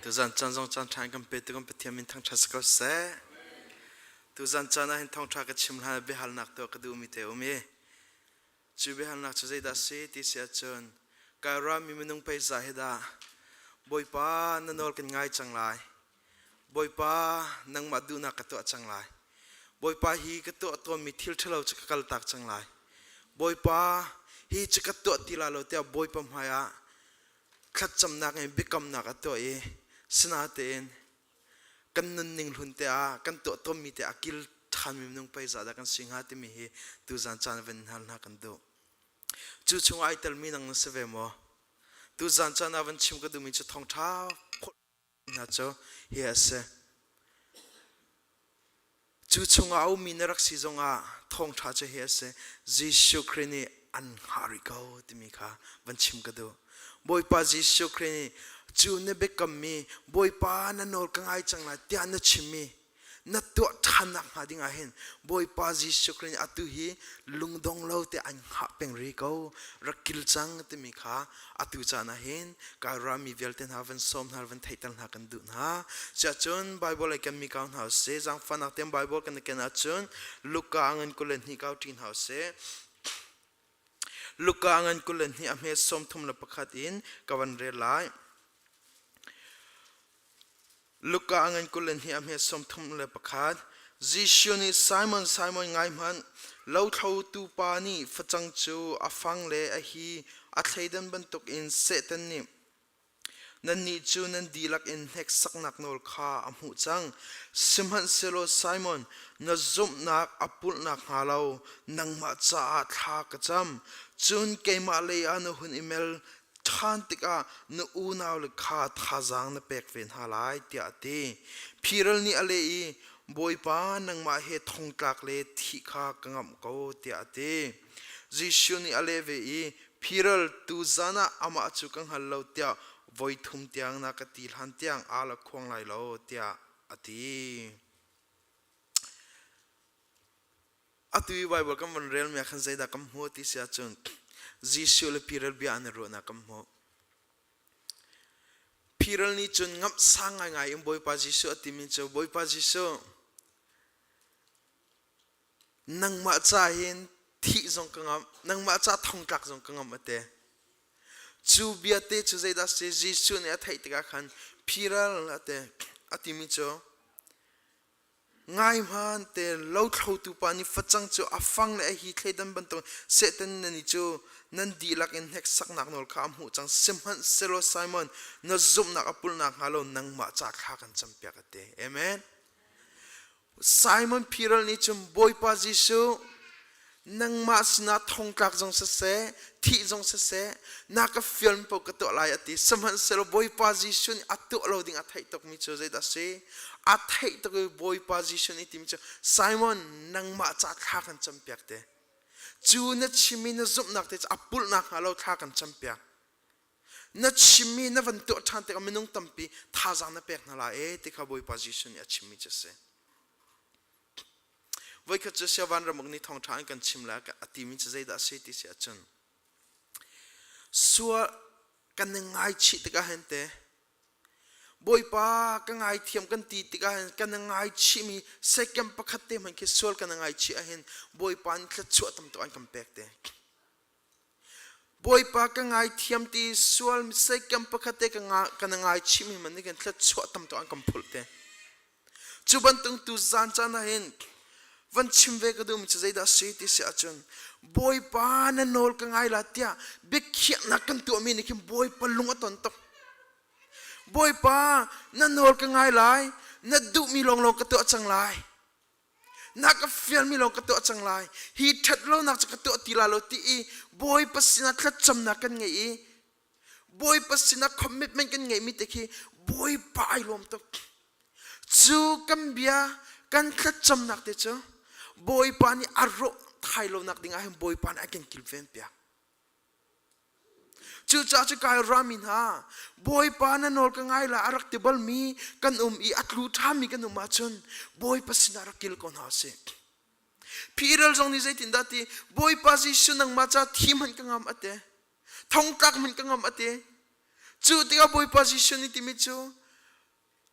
Tuzan caan zong caan ṭha in kan pe tu kan Pathian min thangṭhat si ko seh. Tuzan caan ah hin thawngṭha ka chim hlan ah biahalnak tuah ka duhmi te um i cu biahalnak cu zeidah si ti si ahcun kai rami minung pei za hi dah Bawipa na nawl kan ngai cang lai. Bawipa nangmah duhnak ka tuah cang lai. Bawipa hi ka tuah tawnmi thil ṭhalo cu ka kaltak cang lai. Bawipa hi cu ka tuah ti lai lo tiah Bawipa hmaiah thlacamnak in biakamnak a tuah i sinatein kan nunning hlun te ah kan tuah tawnmi te ah kil ṭhanmi minung pei zah dah kan si hnga timi hi tuzan caan van hal hna kan duh. Cu chungah ai telmi nang na si ve maw? Tuzan caan ah van chim ka duhmi cu thawngṭha hna cu hi a si. Cu chungah a ummi na rak si zongah thawngṭha cu hi a si. Jesuh Khrih nih an hngah rih ko timi kha van chim ka duh. Bawipa Jesuh Khrih nih cu na biakammi Bawipa na nawl ka ngai cang lai tiah na chimmi na tuah ṭhannak hnga ding ah hin Bawipa Jesuh Khrih nih atu hi lungdong lo te an hngah peng rih ko rak kil cang timi kha atu caan ah hin kai rami vialte hna van sawm hna van theihter hna kan duh hna cun Bible ai kan mi kau hna usih zaangfahnak tein Bible kan i ken ahcun Luka a ngan 22 kau ṭi hna usih Luka a ngan 22 a hme 31 in ka van rel lai Luka a ngan 22 a hme 31 Jesuh nih Simon Simon ngai hmanh lothlotu pa nih facang cu a fang le a hi a thleidan bantukin Satan nih Nannih cu nan dihlak in hneksaknak nawl kha a hmuh cang. Sihmanhsehlaw Simon, na zumhnak a pulh nakhnga lo nangmah caah thla ka cam. Cun keimah lei ah na hun i mel ṭhan tikah na unaule kha thazaang na pek ve hna lai, tiah a ti. Phiral nih a leh i, Bawipa, nangmah he thongtlak le thih kha ka ngamh ko, tiah a ti. Jesuh nih a leh ve i, Phiral, tuzan ah amah cu ka hngal lo tiah voi thum tiang na ka ti hlan tiang aa la khuang lai lo, tiah a ti. Atu i Baibal kan van relmi ah khan zeidah kan hmuh ti si ahcun Jesuh le Phiral bia an i ruahnak kan hmuh. Phiral nih cun ngamh sang ngaingai in Bawipa Jesuh a timi cu Bawipa Jesuh nangmah ca hin thih zong ka ngamh nangmah ca thongtlak zong ka ngamh a ti cu bia te cu zeidah si Jesuh nih a theih tikah khan phiral a ti a timi cu ngai hmaan te lothlotu pa nih facang cu a fang le a hi thleidan bantuk Satan nan i cu nan dihlak in hneksaknak nawl kha a hmuh cang sihmanhsehlaw Simon na zumhnak a pulh nakhnga lo nangmah ca thla kan campiak a ti amen Simon Peter nih cun Bawipa Jesuh nangmah sinah thongtlak zong siseh thih zong siseh na ka fial paoh ka tuah lai a ti sihmanhsehlaw Bawipa Jesuh nih a tuah lo ding a theih tukmi cu zeidah a si a theih tuk i Bawipa Jesuh nih timi cu Simon nangmah ca thla kan campiak te cu na chimmi na zumhnak te cu a pulh nakhnga lo thla kan campiak na chimmi na van tuah ṭhan tikah minung tampi thazaang na pek hna lai e ti kha Bawipa Jesuh nih a chimmi cu a si. Voikhat cu Siavan ramuk nih thawngṭha an kan chim le a timi cu zeidah a si ti si ahcun sual kan i ngaichih tikah hin te Bawipa ka ngaithiam kan ti tikah hin kan i ngaichihmi second pakhat te hmanh khi sual kan i ngaichih ahhin Bawipa nih thluachuah tam tuk an kan pek te. Bawipa ka ngaithiam ti sual seikem pakhat te ka na ngaichih mi man nih kan thluachuah tam tuk an kan phulh te. Cu bantuk tu zan caan ah hin van chim ve ka duhmi cu zeidah si ti si ahcun Bawipa na nawl ka ngai la tiah biakhiahnak kan tuahmi nih khin Bawipa lung a ton tuk. Bawipa na nawl ka ngai lai, na duhmi lawnglawng ka tuah cang lai. Na ka fialmi lawng ka tuah cang lai. Hi ṭhat lonak cu ka tuah ti lai lo ti i Bawipa sinah thlacamnak kan ngei i Bawipa sinah commitment kan ngeihmi te khi Bawipa ai lawm tuk. Cu kan bia kan thlacamnak te cu Bawipa nih a rawh thai lonak ding ah hin Bawipa nih a kan kilven piak. Cucaah cu kai rami hna, Bawipa na nawl ka ngai la a rak ti balmi kan um i a tlu ṭhami kan um ahcun Bawipa sinah rak kil ko hna usih. Peter zong nih zeitindah ti Bawipa Jesuh nangmah ca thi hmanh ka ngam a ti. Thongtlak hmanh ka ngam a ti. Cu tikah Bawipa Jesuh nih timi cu.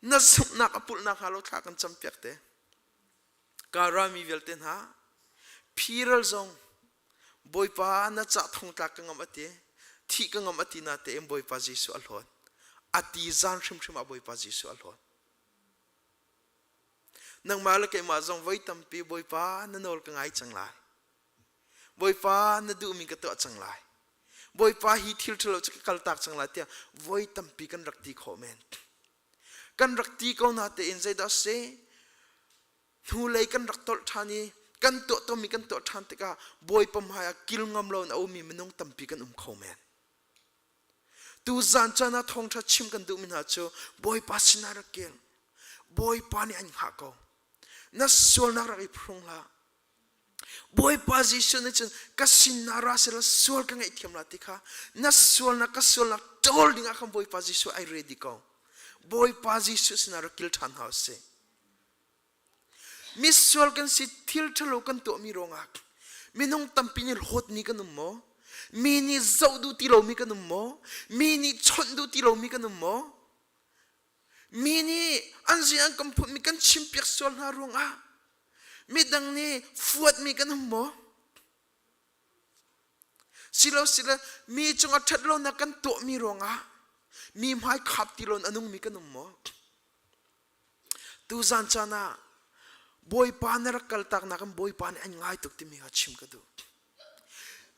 Na zumhnak a pulhnak hnga lo thla kan campiak te. Ka rami vialte hna, phiral zong Bawipa na cah thongtlak ka ngam ati, thih ka ngam ati na tein Bawipa Jesuh a hlawt. A ti zan hrimhrim ah Bawipa Jesuh a hlawt. Nangmah le keimah zong voi tampi Bawipa na nawl ka ngai cang lai. Bawipa na duhmi ka tuah cang lai. Bawipa hi thil ṭhalo cu ka kaltak cang lai tiah voi tampi kan rak ti khawh men. Kan rak ti ko na tein zeidah si? Hnulei kan rak tolh ṭhan i kan tuah tomi kan tuah ṭhan tikah Bawipa hmai ah kil ngam loin a ummi minung tampi kan um kho men. Tu zan caan ah thawngṭha chim kan duhmi hna cu Bawipa sinah rak kil. Bawipa nih an hngah ko. Na sualnak rak i phrung hlah. Bawipa Jesuh nih cun ka sin na ra sila sual ka ngaihthiam la ti kha na sualnak ka sualnak ṭawl dingah khan Bawipa Jesuh ai ready ko. Bawipa Jesuh sinah rak kil ṭhan hna usih. Misual kan si thil ṭhalo kan tuahmi ruangah minung tampi nih hlawtmi kan um maw? Mi nih zoh duh ti lomi kan um maw? Mi nih chawnh duh ti lomi kan um maw? Mi nih an zing an kan phutmi kan chimpiak sual hna ruangah midang nih fuatmi kan um maw? Silo sile mi cungah ṭhat lonak kan tuahmi ruangah mi hmai khap ti loin a nungmi kan um maw? Tuzan caan ah Bawipa na rak kaltaknak in Bawipa nih an ngai tuk timi kha chim ka duh.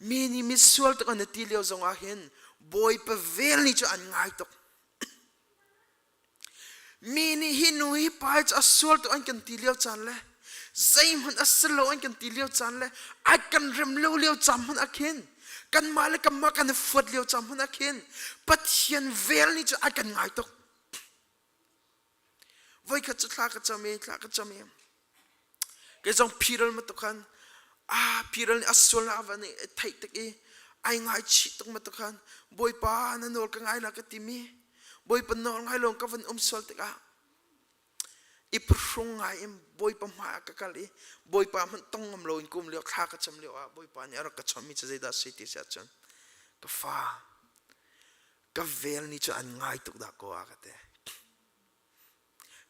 Mi nih misual tuk an ti lio zong ah hin Bawipa vel ni cu an ngai tuk. Mi nih hi nu hi pa cu a sual tuk an kan ti lio caan le zeihmanh a si lo an kan ti lio caan le ai kan rem lo lio caan hmanh ah khin kanmah le kanmah kan i fuat lio caan hmanh ah khin Pathian vel ni cu ai kan ngai tuk. Voikhat cu thla ka cam i thla ka cam i kei zong phiral ma tuk khan ah phiral nih a sualnak a van i theih tik i ai ngaichih tuk ma tuk khan Bawipa na nawl ka ngai la ka timi Bawipa nawl ngai lo ka van um sual tikah i phuhrung ngai in Bawipa hmai ah ka kal i Bawipa hmanh tong ngam lo in kum lio thla ka cam lio ah Bawipa nih a rak ka chawmmi cu zeidah si ti si ahcun ka fa ka vel ni cu an ngai tuk dah ko a ka ti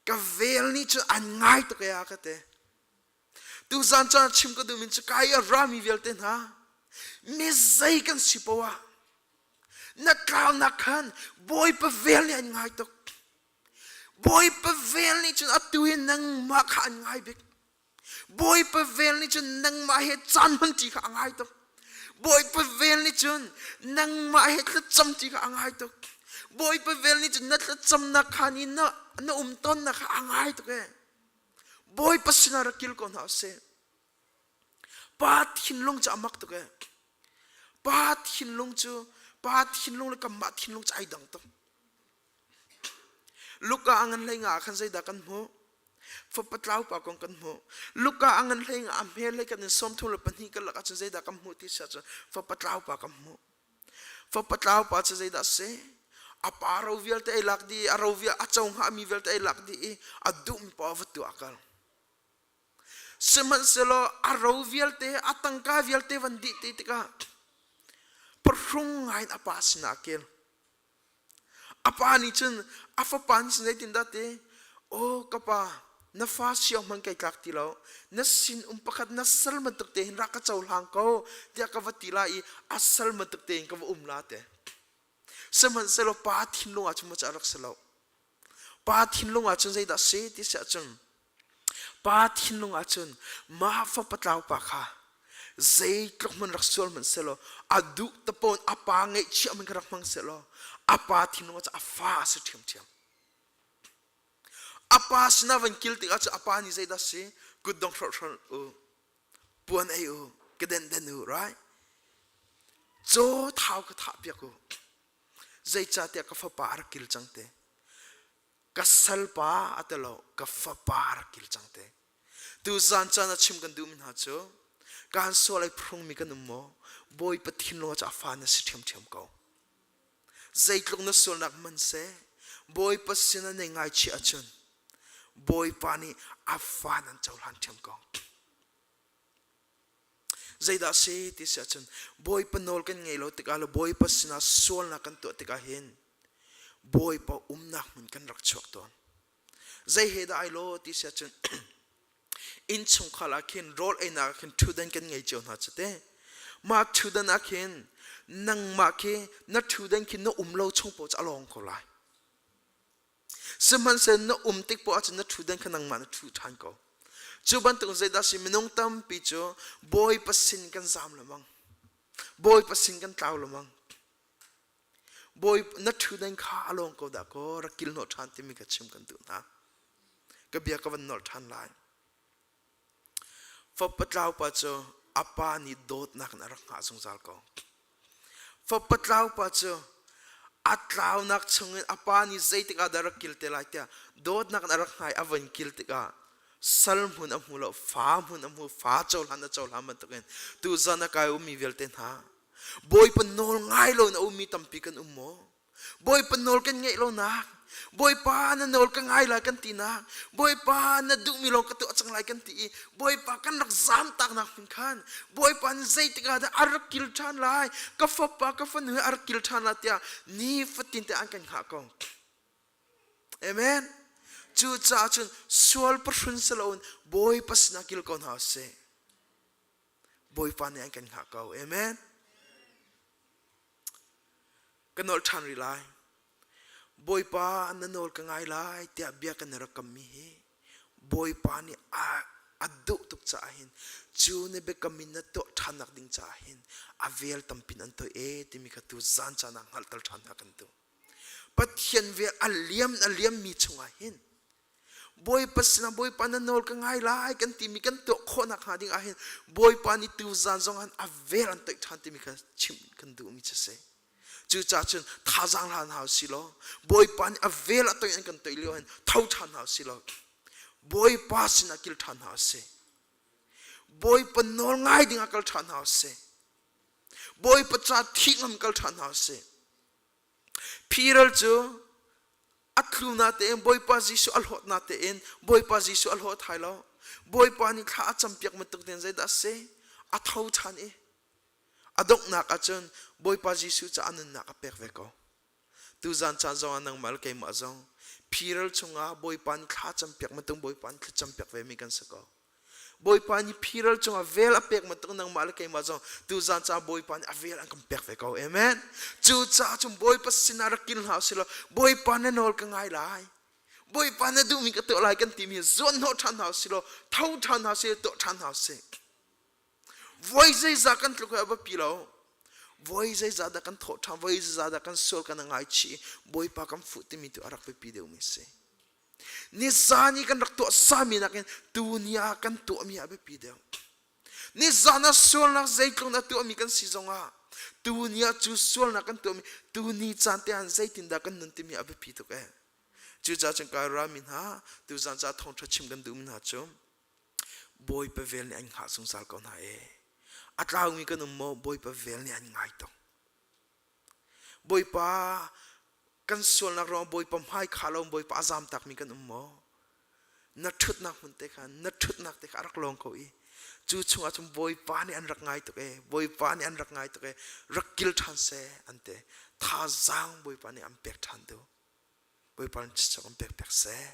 ka vel ni cu an ngai tuk e a ka ti tuzan caan chim ka duh min cu kai a rami vialte hna mi zei kan si poah na tlaunak khan bawipa vel nih an ngai tuk bawipa vel nih cun atu hi nangmah kha an ngai bik Bawipa vel nih cun nangmah he caan hmanṭi kha a ngai tuk. Bawipa vel nih cun nangmah he thlacamṭi kha a ngai tuk. Bawipa vel nih cun na thlacamnak khan i na, na um tawnnak kha a ngai tuk ee. Bawipa sinah rak kil ko hna usih. Pa thinlung cu a mak tuk ee. Pa thinlung cu pa thinlung le kanmah thinlung cu ai dang tuk. Luka a ngan hlei nga ah khan zeidah kan hmuh? Fapa tlau pa kong kan hmuh. Luka a ngan hlei nga a hmel hlei kan in 32 kan lak ahcun zeidah kan hmuh ti si ahcun fapa tlau pa kan hmuh. Fapa tlau pa cu zeidah a si? A pa ro vialte ei lak dih i a ro vial a co hnga mi vialte ei lak dih i a duhmi paoh va tuah kal. Sihmanhsehlaw a ro vialte a tangka vialte van dih ti tikah phahrung ngai in a pa sinah a kir. A pa nih cun a fapa nih cun zeitindah ti, Aw ka pa, na fa siang hmanh kai tlak ti lo, na sinum pakhat na sal bantuk te hin rak ka cohlang ko tiah ka va ti lai i a sal bantuk tein ka va um la te. Sihmanhsehlaw pa thinlung ah cun maw cu a rak si lo. Pa thinlung ah cun zeidah si ti si ahcun Pa thinlung ah cun mah fapa tlau pa kha zeitluk hmanh rak sual hmanh sehlaw a duh tapawn a pa ngeihchiah hmanh kha rak hmang sehlaw a pa thinlung ah cun a fa a si ṭhiamṭhiam. A pa sinah van kil tikah cun a pa nih zeidah si kutdong hrolhhrolh u puan ei u ka den den u right caw thau ka thah piak u zeicahtiah ka fapa a rak kil cang te Ka salpa a ti lo, ka fapa a rak kil cang te. Tu zan caan ah chim kan duhmi hna cu kan sual ai phrungmi kan um maw? Bawipa thinlung ah cu a fa na si ṭhiamṭhiam ko. Zeitluk na sualnak man seh, Bawipa sinah nei ngaichih ahcun Bawipa nih a fa nan cohlan ṭhiam ko. Zeidah si ti si ahcun Bawipa nawl kan ngei lo tikah le Bawipa sinah sualnak kan tuah tikah hin Bawipa umnak hmun kan rak chuak tawn. Zei he dah ai lo ti si ahcun innchungkhar ah khin rawl einak ah khin ṭhutdan kan ngei cio hna cu te. Mah ṭhutdan ah khin nangmah khi na ṭhutdan khi na um lo chung paoh cu a lawng ko lai. Sihmanhsehlaw na um tik poah ahcun na ṭhutdan kha nangmah na ṭhu ṭhan ko. Cu bantuk zeidah si minung tampi cu Bawipa sin kan zaam lengmang. Bawipa sin kan tlau lengmang. Bawi na ṭhutdan kha a lawng ko dah kaw rak kil hnawh ṭhan timi ka chim kan duh hna. Ka bia ka van nolh ṭhan lai. Fapa tlau pa cu a pa nih dawtnak in a rak hngah zungzal ko. Fapa tlau pa cu a tlaunak chungin a pa nih zeitik ah dah rak kil te lai tiah dawtnak in a rak hngai a van kil tikah sal hmun a hmu lo fa hmun a hmu fa cohlan a cohlan bantukin tuzan a kai ummi vialte hna Bawipa nawl ngai lo in a ummi tampi kan um maw? Bawipa nawl kan ngeih lonak, Bawipa na nawl ka ngai lai kan tinak, Bawipa na duhmi lawng ka tuah cang lai kan ti i Bawipa kan rak zamtaknak hmun khan Bawipa nih zeitik ah dah a rak kil ṭhan lai, ka fapa ka fanu hi a rak kil ṭhan lai tiah nifatin te an kan hngah ko. Amen. Cucaah cun sual pahrun si loin Bawipa sinah kil ko hna usih. Bawipa nih an kan hngah ko. Amen. Ka nolh ṭhan rih lai. Bawipa na nawl ka ngai lai tiah bia kan i rak kammi hi Bawipa nih a, a duh tuk caah hin cu na biakam in na tuah ṭhannak ding caah hin a vel tampin an toi e timi kha tu zan caan ah hngalhter ṭhan hna kan duh. Pathian vel a liam a liammi chungah hin Bawipa sinah Bawipa na nawl ka ngai lai kan timi kan tuah khawhnak hnga ding ah hin Bawipa nih tuzan zong han a vel an toih ṭhan timi kha chimh kan duhmi cu si. Cucaah cun thazaang hlan hau si law Bawipa nih a vel a toih an kan toih lio hin tho ṭhan hau si law Bawipa sinah kil ṭhan hau si. Bawipa nawl ngai ding ah kal ṭhan hau si. Bawipa ca thih ngam kal ṭhan hau si. Phiral cu a tlu natein Bawipa Jesuh a hlawt natein Bawipa Jesuh a hlawt hai lo. Bawipa nih thla a campiak bantuk tein zeidah a si? A tho ṭhan i a donghnak ahcun Bawipa Jesuh cu a nunnak a pek ve ko. Tuzan caan zong ah nangmah le keimah zong phiral chungah Bawipa nih thla campiak bantuk Bawipa nih thla campiak ve mi kan si ko. Bawipa nih phiral cungah vel a pek bantuk nangmah le keimah zong tuzan caah Bawipa nih a vel an kan pek ve ko. Amen. Cucaah cun Bawipa sinah rak kil hna usih law Bawipa na nawl ka ngai lai. Bawipa na duhmi ka tuah lai kan timi zuan hnawh ṭhan hna usih law tho ṭhan hna usih tuah ṭhan hna usih. Voi zeizah kan tluk hi a biapi lo. Voi zeizah dah kan thawh ṭhan, voi zeizah dah kan sual kan ngaichih, Bawipa kan fuh timi tu a rak biapi deuhmi a si. Nizan i kan rak tuah sami nakin tuni ah kan tuahmi a biapi deuh. Nizan ah sualnak zeitluk na tuahmi kan si zongah tuni ah cu sualnak kan tuahmi tuni caan te ah zeitindah kan nun timi a biapi tuk ee. Cucaah cun kai rami hna tuzan ca thawngṭha chim kan duhmi hna cu Bawipa vel nih an hngah zungzal ko hna ee. A tlaumi kan um maw Bawipa vel nih an ngai tuk. Bawipa kan sualnak ruang Bawipa hmai kha lo Bawipa a zam takmi kan um maw? Na ṭhutnak hmun te kha na ṭhutnak te kha a rak lawng ko i cu chungah cun Bawipa nih an rak ngai tuk ee Bawipa nih an rak ngai tuk ee rak kil ṭhan seh an ti thazaang Bawipa nih an pek ṭhan tu Bawipa nih chichak an pek pek seh.